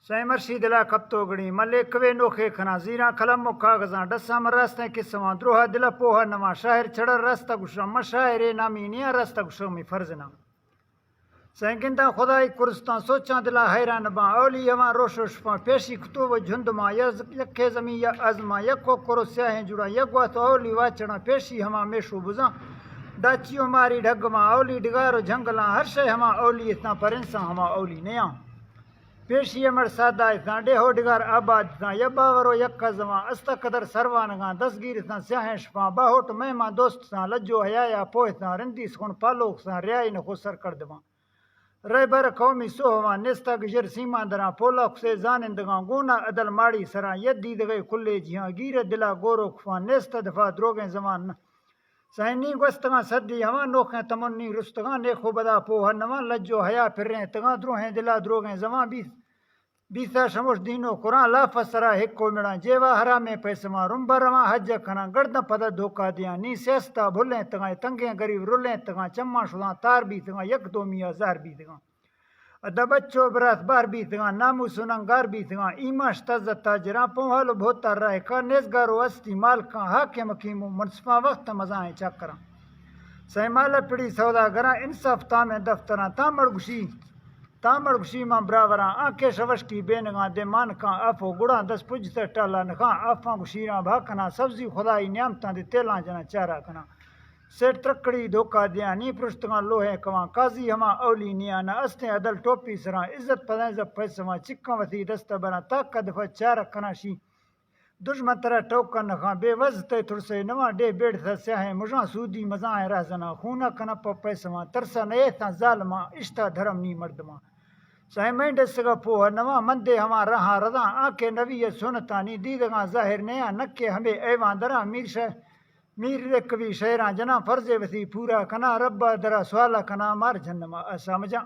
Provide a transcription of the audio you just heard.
سائیں مرشی دلا کپتو گڑی، ملے کوے نوخے کھنا، زیراں قلم و کاغذاں، ڈساں من راستیں قصواں، دروہا دلا پوہا نواں، شاعر چھڑا راستہ گشاں، من شاعرے نامی نیاں، راستہ گشاں می فرض ناں۔ سائیں گنداں خدائی کرستاں، سوچاں دلا حیران باں، اولی ہواں روش و شپاں، پیشی کتو و جھند ماں، یا ز-، یکے زمین یا آزماں، یک و کرو سیاہیں جڑاں، یک گوات و اولی واچڑاں، پیشی ہما میش و بزاں، ڈاچی و ماری ڈھگ ماں، اولی ڈگار و جنگلاں، ہر شے ہما اولی اتاں، پر انساں ہما اولی نیاں۔ پیشی امر سادا اتاں، ڈیہو ڈگار آباد اتاں، یا باور و یکا زواں، استا قدر سروانگاں، دستگیر اتاں سیاہیں شپاں، باہوٹ مہمان دوست اتاں، لجو حیایا پوہ اتاں، رندی سخن پالوک اتاں، ریائی نخو سرکڑدواں۔ رہبر قومی سوہواں، نیستا گژر سیماندراں، پولا کسے زانندگاں، گونا عدل ماڑی سراں، ید دیدگئے کلے جہاں، گیر دلا گورو کفاں، نیست دفا دروگیں زمان نہ۔ سائیں نی گوستگاں سدی ہواں، نوخیں تمن نی رستگاں، نیخ و بدا پوہ نواں، لج و حیا پرینتگاں، دروہیں دلا دروگیں زواں بیت، بیتا شمش دین و قرآن، لاف سرا ہک و مڑاں، جیوا حرامیں پیسواں، رمبا رواں حج کناں، گڑداں پدا دھوکا دیاں، نی سیاستا بھلینتگاں، تنگیں گریب رلینتگاں، چماں شداں تار بیتگاں، یک دومیا زہر بیتگاں۔ ادا بچو برات بار بیتگاں، ناموس و ننگار بیتگاں، ایمان شتا زتا جراں، پونہال و بھوتا راہکاں، نیزگار و ہستی مالکاں، حاکم حکیم و منصفاں، وخت مزاہیں چاکراں۔ سئے مال پڑی سوداگراں، انصاف تامیں دفتراں، تامڑ گشی، تامڑ گشی ماں براوراں، آنکہ شوشکی بینگاں، دے مانکاں، آف و گڑاں، دست پجتہ ٹالا نخاں، آفاں گشیراں بھا کناں، سبزی خدائی نیامتاں، دے تیلاں جناں چارا کناں۔ سیٹ ترکڑی دھوکا دیاں، نی پرشتگاں لوہیں کواں، قاضی ہما اولی نیانا، استیں عدل ٹوپی سراں، عزت پدیں زپ پیسواں، چکاں وتی دست براں، تاک دفع چارک کناں شی، دژمن ترا ٹوکن نخاں، بے وز تئے ترسے نواں، ڈیہ بیڑ تھا سیاہیں مژاں، سودی مزاہیں رہزناں، خونا کناں پہ پیسواں، ترسا نیتاں ظالماں، اشتا دھرم نی مردماں۔ سائیں مئیں ڈسگا پوہ نواں، مندے ہواں رہاں رداں، آنکہ نبی سنتانی دیدگاں ظاہر نیاں، نکے ہمے ایوان دراں، میر شہ میر رکوی شعراں جناں، فرض وتی پورا کناں، ربا درا سوالا کناں، مار جہنما آسام جاں۔